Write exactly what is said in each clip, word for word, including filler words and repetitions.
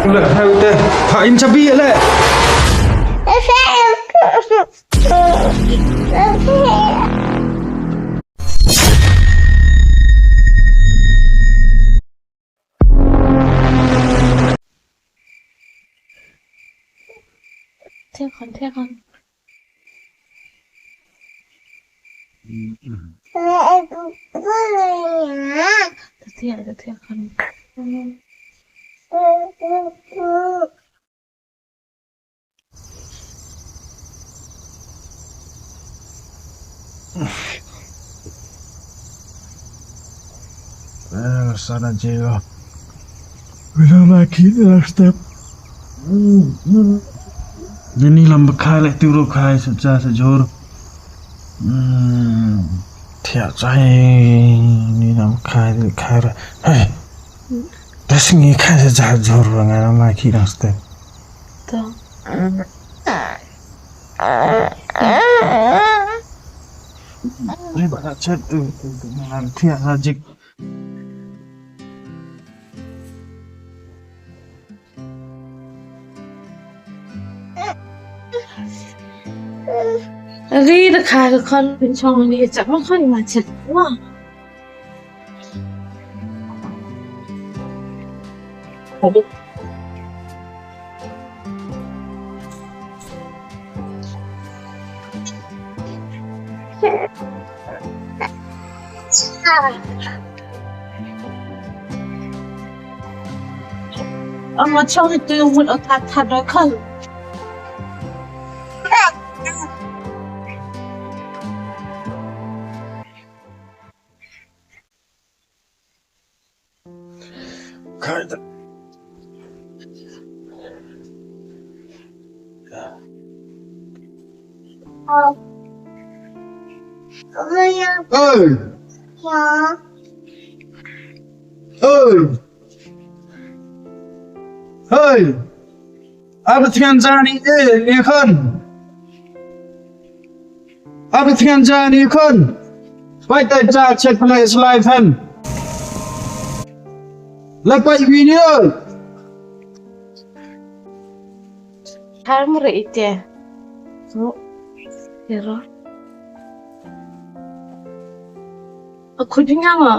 Le, heu te, pha im chabi le. Thiah khon, thiah khon. Thiah, thiah khon. Eh, sana jeo. Wina ma ki na step. Ni ni lam ba khai le tu ro khai sa cha sa jor. Hmm, thiah chai ni lam khai le khai ra. Hey. Das ngi khai sa cha jor ba nga ma ki na step. To. Ni ba na chat tu, tu, tu, na thiah sa jik. Ri da khai ka khon pynchong ni chak ma khon ma chet wa. Ong ma chong tu mut o that that do khon. Khai da. Oi. Oi. Oi. Ar thngan ja ni e, ni khon. Ar thngan ja ni khon. Pai tai ja chet pla is live han. La pai video. Har mure ite. So, hero. A khut nga ma.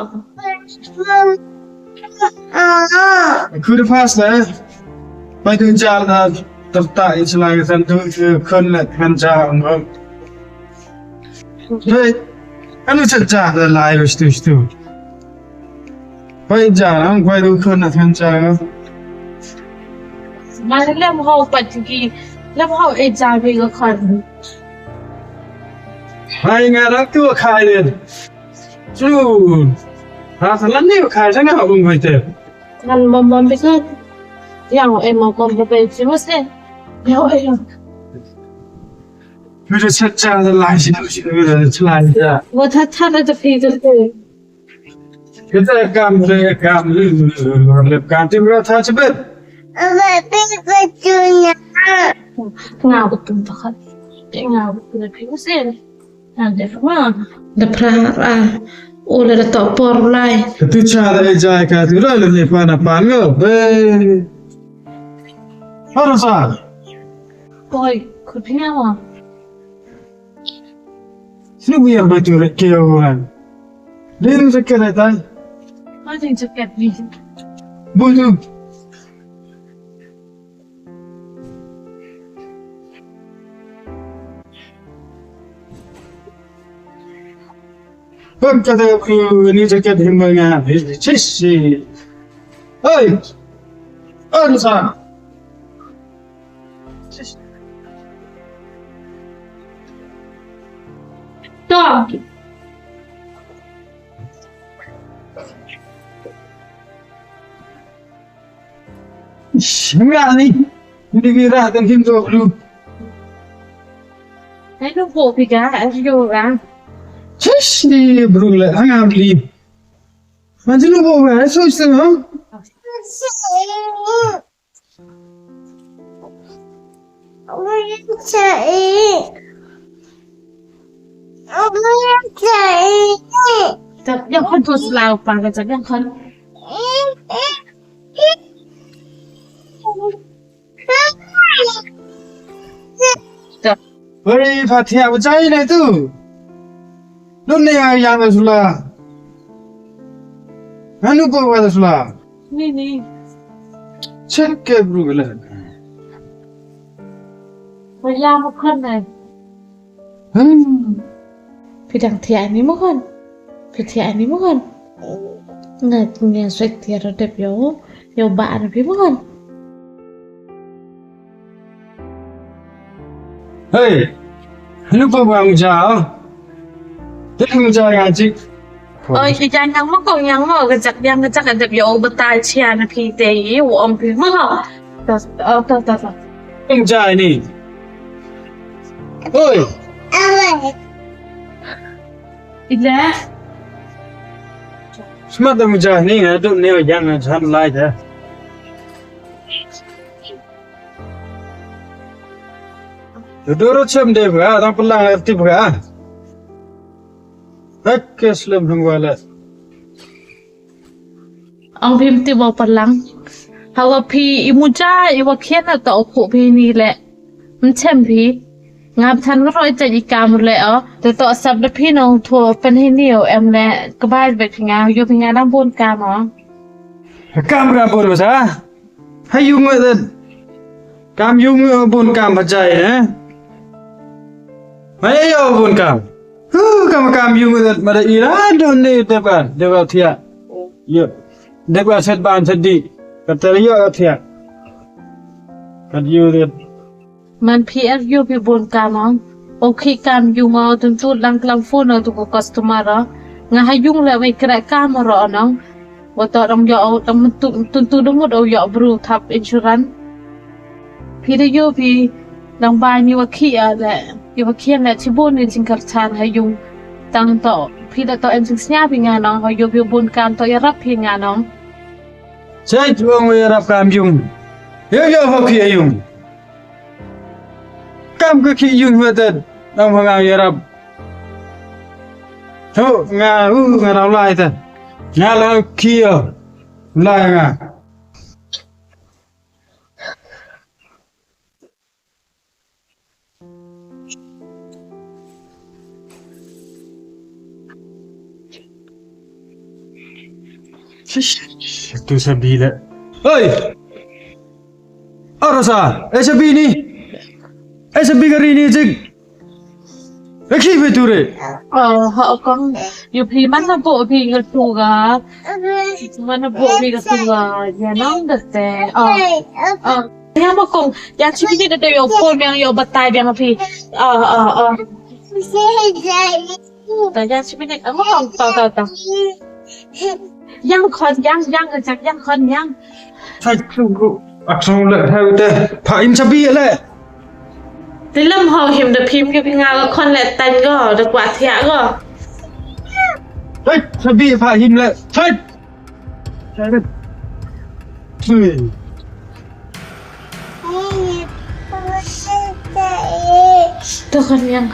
A khut pas le. Pai tu jar da, terta i chlai san tu, khun le thngan ja ong. Hey, anu chet ja da lai stu stu. Pai ja, ang pai tu khun le thngan ja. Ma lem ho pat ki, lem ho e ja bi ko khon. Hai nga rak tu khai le. Chu. Ha, sa lan ni khai sa nga bung khai te. Ngan mom mom bi sa. Yang e mom mom bi pe chi mo se. Yang e yang. Chu de chet ja da lai si, chu de chet lai ja. Wa tha tha da phi ka te. Kita kam de kam le kam ti ra tha chibet. Nga ko tum ta khat. Nga ko tum ta phi mo se. Ande ma, da phra ra, o le da toh por lai. Ka tu cha da e jai ka tu ra le ne pa na pa ngo. Be. Haro sa. Oi, khut phi nga wa. Sini bu yang ba tu re ke wa. Din se ke le tai. Ma din se ke bi. Bu tu. Pam ka da ku ni jacket him nga. Chishi. Oi. Oi, sa. To. Nga ni, ni bi ra tang him to bru. Ai no bo pi ga, ai yo ga. Chish ni bru le, hang am li. Man jinu bo ga, ai so chen ha. Tap yang khon tu slau pa ka tap yang khon. Oi, Fathia, wa jai ne tu. Dun ne ya yang da sula. Hanu po wa da sula. Ni, ni. Check ke bru le. Wa ya mo khon ne. Hmm. Phi dang thiah ni mo khon. Phi thiah ni mo khon. Nga, nga swek thiah ro dep yo. Yo ba ar phi mo khon. Hey, lu pa bang ja. Te bang ja ya chik. Oi, ki jan yang mo kong yang mo, ka jak yang ka jak dep yo, batai chia na phi te, u ong phi mo. Ta, ta, ta, ta. Bang ja ni. Oi. Ila. Smat da mo ja ni, nga dun ne yang na jan lai da. Doro chem de bha, dang pynlang er ti bha. Hak ke slem hang wala. Ong phim ti wa pynlang. Hawa phi i muja i wa khian na to khu phi ni le. Mchem phi. Ngap than ko roi cha i kam le o. Te to sap de phi nong thu pen hi ni o em le. Ka bai be phi nga, yo phi nga dang bun kam o. Kam ra bun sa. Ha yung ngi dat. Kam yung ngi bun kam ha jai, eh? Ma yo bun kam. Hu, kam kam yung ngi dat, ma da i ra do ne de ba, de ba thia. Yo. De ba set ban set di. Ka ta yo thia. Ka yo de. Man phi er yo phi bun kam ong. O khi kam yung o tun tu lang klam phone o tu ko customer o. Nga ha yung le wei kre kam ro nong. Wa to dang yo, dang tu, tu, tu dang mut o yo bru thap insurance. Phi da yo phi dang bai ni wa khi a le, yo wa khian le chi bun ni jingkyrchan ha yung. Tang to, phi da to em jingsnya phi nga nong, ha yo phi bun kam to yarap phi nga nong. Chai tu ong wa yarap kam yung. Yo, yo, ho khi a yung. Kam ka khi yung wa tad, nang wa nga yarap. Ho, nga, u, nga rau lai tad. Nga la khi yo. Lai nga. Tu sa bi le. Oi! Arasa, eh, sa bi ni. Eh, sa bi kari ni jik. Eh, khi be tu re. Oh, ha, kong. Yo phi man na bo phi ka tu ga. Man na bo phi ka tu ga. Ya nong da te. Oh. Oh. Ya mo kong. Ya chi ni da yo ko yang yo batai yang phi. Oh, oh, oh. Ta ya chi minit, amo kong, ta, ta, ta. Yang khon, yang, yang, yang, yang khon, yang. Chai tu, ak song le, hai te, pha im chabi le. Te lam ho him da phim ke phi nga ka khon le tan go, da kwah thiah go. Hai, chabi pha him le, chai. Chai le. Tui. To khon yang.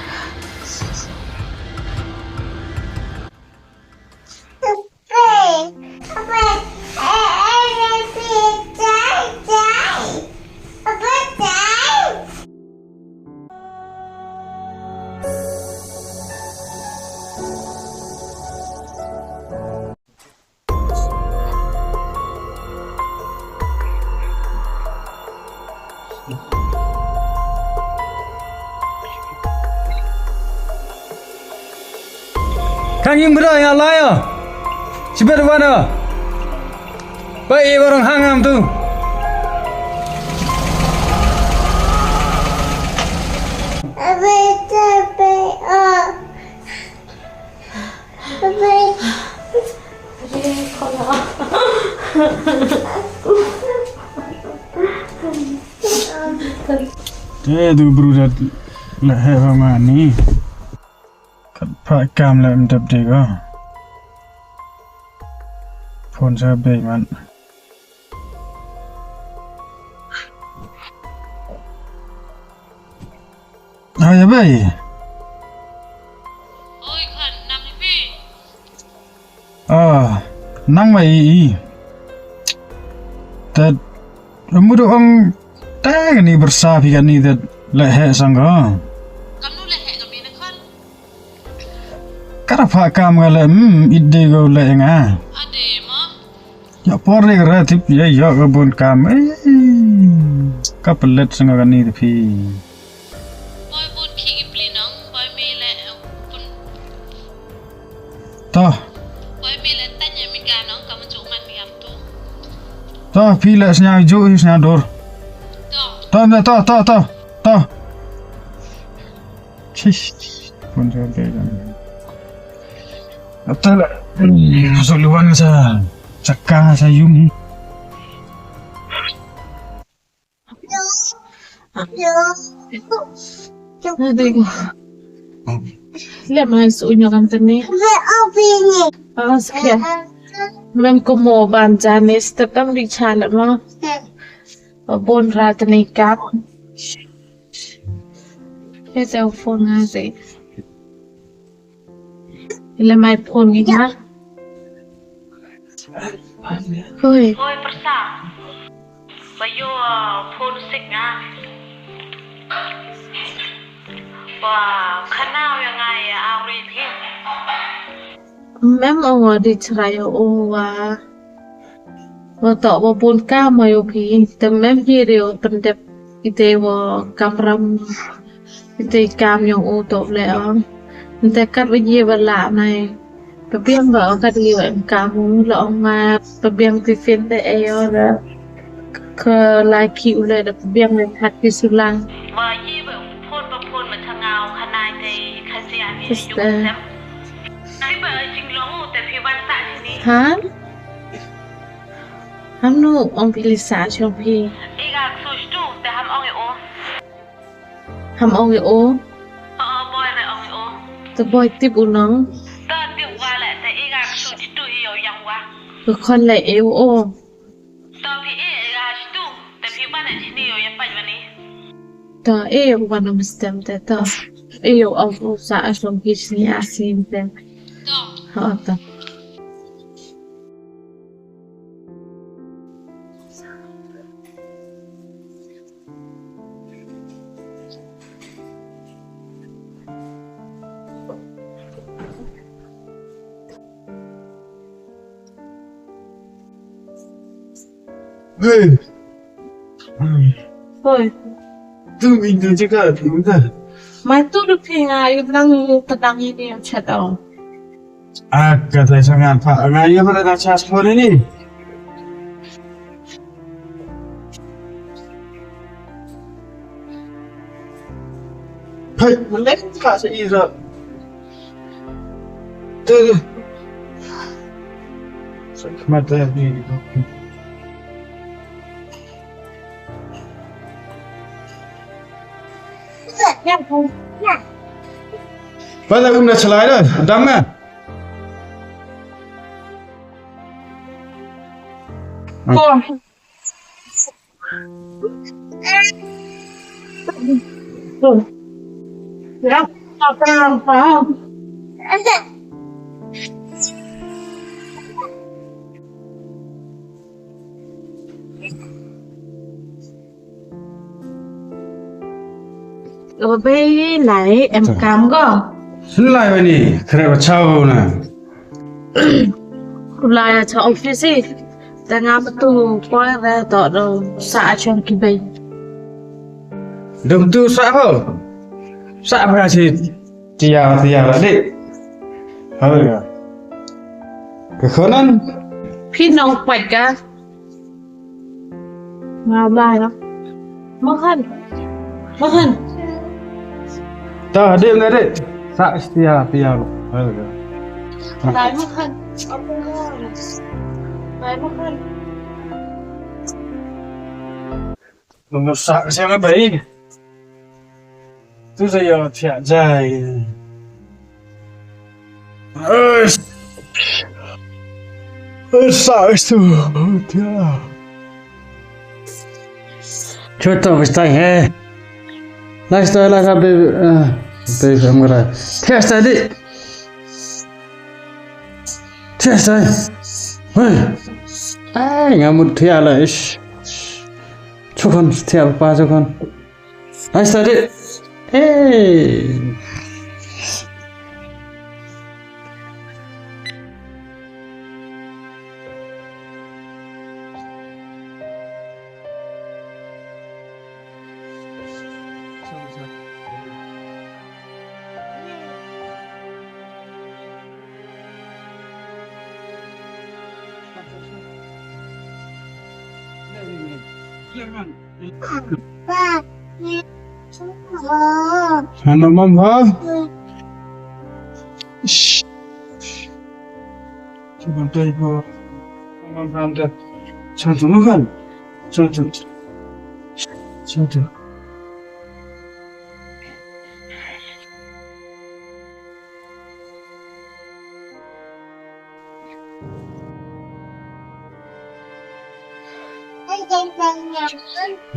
Kang yung bra ya lai ya. Sibet wana. Bai i warang hangam tu. Abe, abe, ah. Te du bru dat la he ba ma ni. Kat pha kam la em dap de ko. Phone sa bei man. Oi, abai. Oi, khon, nang ipi? Ah, nang mai i. Tad, amu do ong, ta kani bersa phi kani tad, le he sang ko. Ta pha kam ka le, hmm, i de ko le nga. Ade ma. Ya por de ka ra tip ya ya ka bun kam. Ei, ka pelet sa nga ka ni te phi. Boi bun khi ki pli nong, boi mi le, eh, bun. To. Boi mi le tanya mi ka nong, ka ma ju ngan mi am tu. To, phi le snya ju, snya dur. To. To, to, to, to, to. Chish. Pun sa de. Ata la. Suluan sa. Chaka sa yung. Aduh. Le mai su nyo kan tene. Awas kya. Mem ko mo ban jane step tam di chala ma. Bon rat ni kap. Ke telephone nga se. Ila mai phone ngi ha. Hoi. Hoi, persa. Ba yo, uh, phone sik nga. Wa, khana ya nga ya awri thi. Mem o wa di chrai o wa. Wa to wa bun kam wa yo phi, te mem hi re o pyndep ite wa kamram, ite kam yong o to le o. Nte kat wa ye wa la nai. Pabiang wa o kat ye wa em kam o la o nga, pabiang ti fin de e o la. Ka la ki u le da pabiang le khat ki sulang. Wa ye wa phone pa phone ma changau khanai te khasia ni. Sister. Yung sem. Nari ba jinglong u te phi wan sa chini. Ha? Ham nu ong phi li sa chong phi. I ga ksu stu te ham ong i o. Ham ong i o. O, o, boi re ong i o. Te boi tip u nong. Ta tip wa le te i ga ksu stu i o yang wa. Ko khon le i o. Ta phi i ga stu te phi ba le chini o ya pa ni. Ta e yo wan um stem te ta. E yo au u sa a som ki sni a sim te. Ha ta. Hey. Hoi. Tu mi tu je ka, tu ka. Mai tu du phi nga, yu nang yu ta dang ini yu chat au. Ah, ka ta sa ngan pha, nga yu ba ta chas phone ini. Hey, malem ka sa ira. Te. Sa khmat da ni. Ba la um na chalai da, dam na. Ko. Ka ba bei lai em kam ko. Lai wa ni, kre wa chau na. Ku lai ya cha office i. Ta nga ma tu poi re to do sa a chong ki bei. Dum tu sa ho. Sa ba si tia tia la de. Ha ya. Ka khonan. Phi nong pait ka. Nga lai na. Mahan. Mahan. Ta de nga de. Sa tia tia. Ha ya. Lai mahan. Lai mahan. Nung sa siang a bai. Tu sa yo thiah jai. Sa tu thiah. Chuto bistai he. Nice to la ka baby. Baby hamara. Thiah sta di. Thiah sta. Hei. Ai, nga mut thiah la, ish. Chukon, thiah pa chukon. Ai, sta di. Hey. Hana mam ha? Shh. Cuba try ko. Mam ham da. Chantu makan. Chantu. Chantu.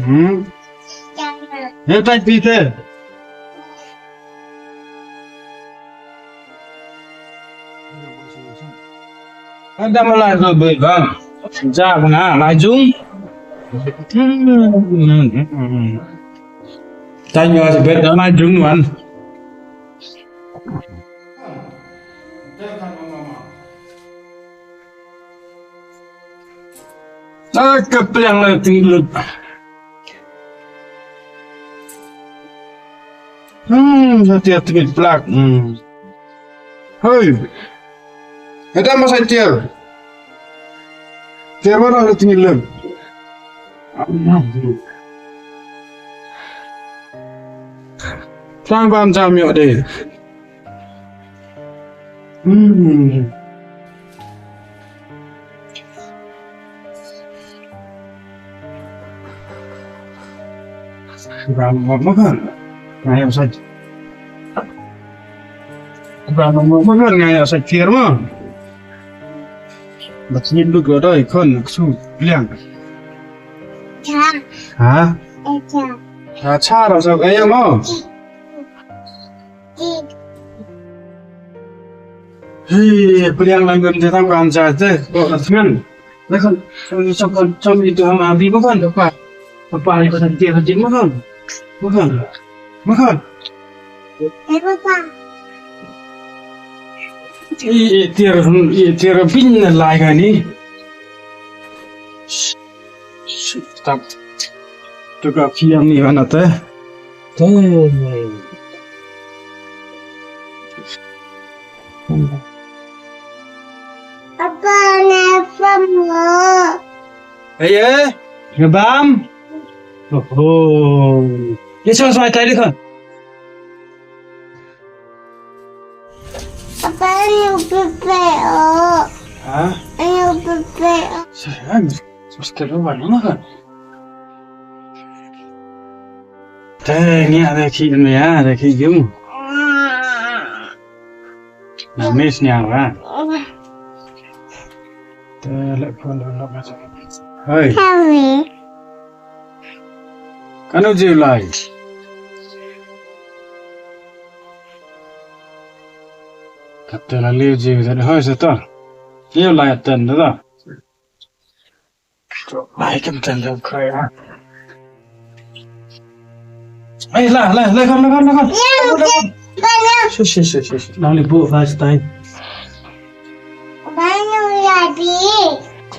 Hmm. Ye tai pi te. Anda malai ko be ba. Ja na lai jung. Hmm. Tanya se bet na lai jung wan. Ah, ka pliang la ting lut. Hmm, sa tiar ting plak. Hmm. Hoi. Hada masa tiar. Tiar mana la ting lut. Tang bam jam yo de. Hmm. Bam mo mo kan. Ngai sa. Bam mo mo kan ngai sa tiar mo. Bat ni lu go doi kon su liang. Cha. Ha? Cha. Cha cha ra sa kaya mo. Hei, peliang lang gam te tam kan ja te, ko na tngan. Na kan, chom, chom, chom itu ham abi mo kan, papa. Papa, itu kan dia kan mo kan. Mo kan. Mo kan. Eh, papa. I, i, tiar, i, tiar bin na lai kan ni. Stop. Tu ka phi yang ni wan ate. Te. Apa na pamo? Aye, ngebam. Oh, oh. Ye so so tai di kan. Apa ayu pepe o? Ha? Ayu pepe o. Sayang, suster lu wan ma kan? Te, ngi ada ki me ya, ada ki yung. Na miss nya wa. Te, le phone lo lo ma. Hoi. Harry. Kanu ji lai. Kata la liu ji, jadi hoi sa to. Liu lai atan to. Lai kam tan jam kai ha. Ai, la, la, la, kam, la, kam, la, kam. Shi, shi, shi, shi, shi. Nang ni bu first time.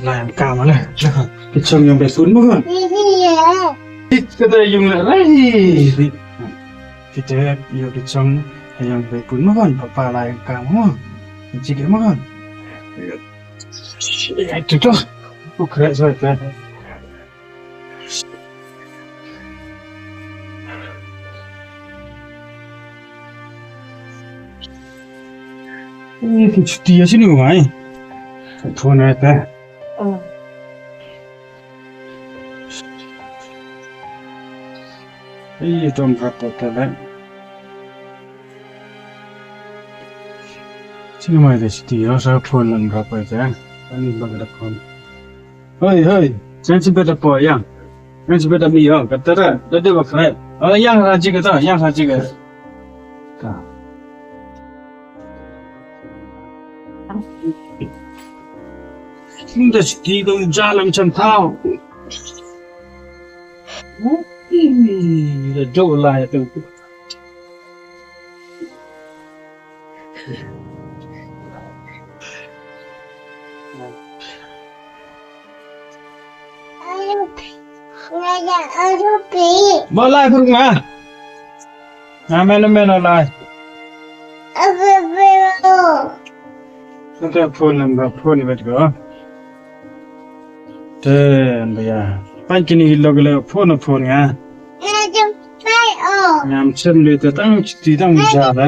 Lai kam, la, la, kam. Ki chong yong be pun mo kan. Ki kata yong la, lai. Kita yo ki chong yong be pun mo kan, papa lai kam mo. Chi ke mo kan. Ai, tu tu. Ku kre sa ta. Ni ki chuti ya sini mai. Phone ai ta. Ei, tom rap ta le. Sini mai de siti, o sa phone lan rap ai de. Ani bang da phone. Hoi, hoi. Sen si beda po yang. Sen si beda mi yang. Kata da, da de bakre. O yang raji kata, yang raji kata. Ka. Sini da siti dong jalan chan tau. Ih, da jauh lah itu. Ba lai pur nga. Nga meno meno lai. Nanti phone number, phone ni bet ko. Te, an ba ya. Pan kini hi lok le phone phone nga. Ngam chem le te tang chiti tang ja le.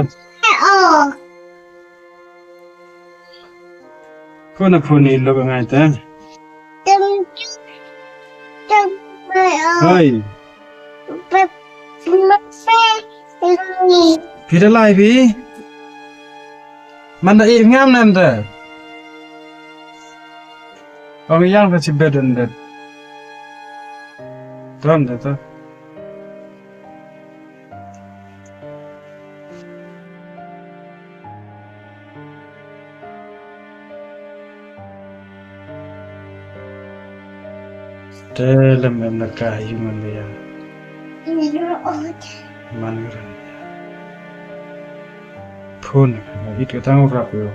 Phone phone ni lok ngai te. Hoi. Phi da lai phi. Man da i ngam nam da. Ong yang ka chi bed un det. Tram da ta. Te lem em na ka yung an ya. Man ran. Phone, it ka tang rap yo.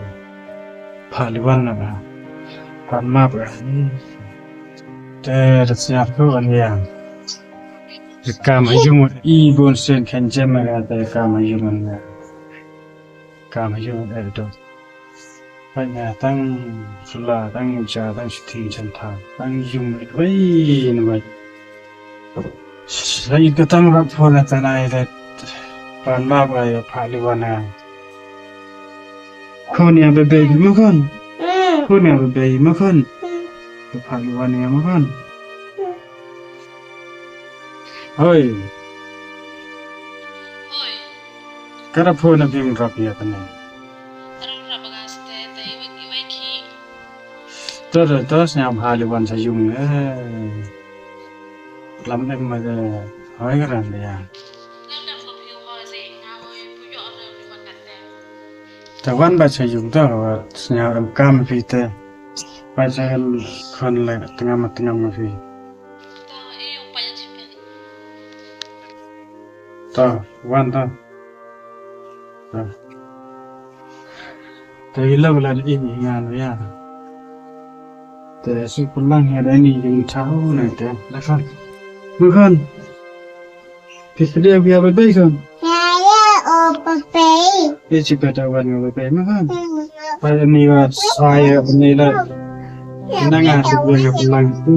Pha li wan na ba. Pan map ka. Te da siap ko an ya. Ka ma yung i bon sen khen jem ka te ka ma yung an ya. Ka ma yung e do. Pai nga tang sula, tang ja, tang siti jan tha, tang yung e wei na wei. Sa i ka tang rap phone na ta nai da. Pan map ka yo pha li wan na. Khon ya bebe ma khon. Khon ya bebe ma khon. Pha li wan ya ma khon. Hoi. Hoi. Ka da phone na phim rap ya tane. Rap rap ka ste te wei wei ki. To to to sñiaw bha li wan sa yung e. Lam em ma de. Hoi ka ran de ya. Lam lam ko phi ho se nga hoi pu yo ram li wan ka te. Ta wan ba cha yung ta wa sñiaw em kam phi te. Ba cha em khon le tngam tngam phi. Ta e yung pa ya chi pe. Ta wan ta. Ta. Ta i la la i ni ngan ya. Ta su pulang ya da ni yung cha ho na ta. La khon. Mu khon. Phi phi dia bia bebe khon. Ya ya o bebe. Ye chi beta wan nga bebe ma khon. Pa ni wa sa ya ni la. Na nga tu bia nga pulang tu.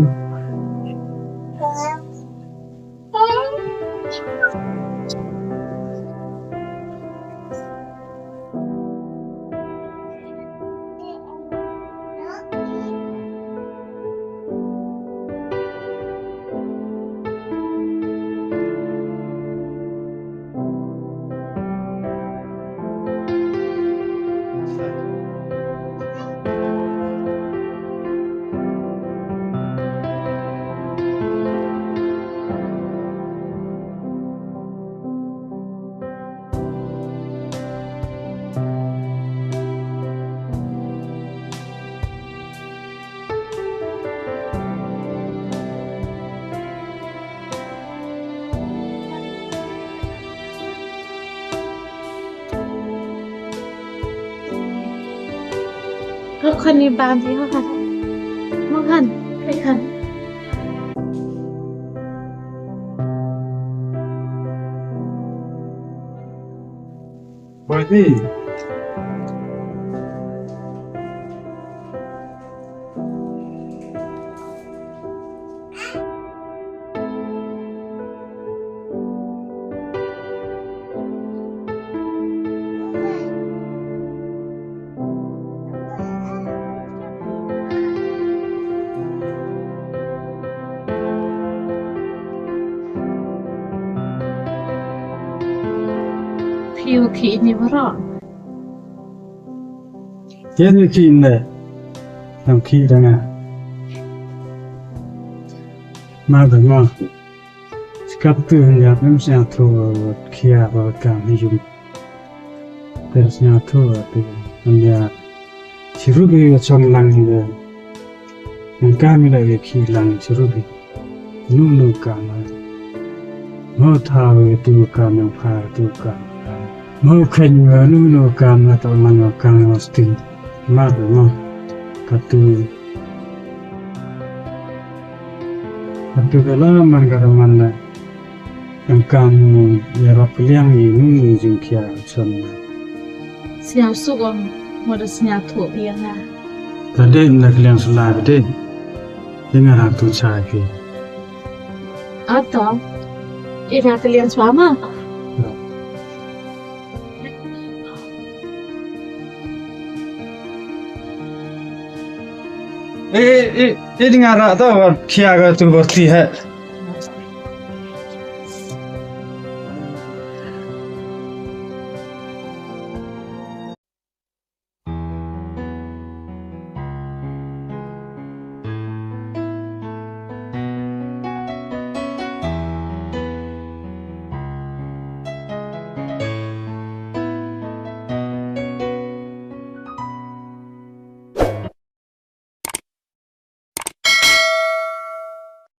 Ho khon ni ba di ho khon. Mo khon, pe khon. Boi phi. Phi u khih ni waroh. Yen u khih ne. Nam khih da nga. Ma da ma. Skap tu hynñiaw em sñiawthooh khia wa kam ha yung. Te sñiawthooh tu hynñiaw. Chirup hi wa chong lang hi de. Nang kam hi la ya khih lang chirup hi. Nu nu kam ha. Mo thaw hi tu kam yang pha tu kam. Mo kheñ wa nu nu kam ha to man wa kam wa sting. Ma tu mo. Ka tu. Ka tu ka la man ka man la. Em kam ya rap liang i nu nu jingkhia chon na. Sñiaw suk ong, mo da sñiawthooh phi ya nga. Ta de na kliang sula de. Nga rang tu cha phi. Ato. I na te liang swa ma. E, e, e, di nga ra to, wa khia ka tu borti he.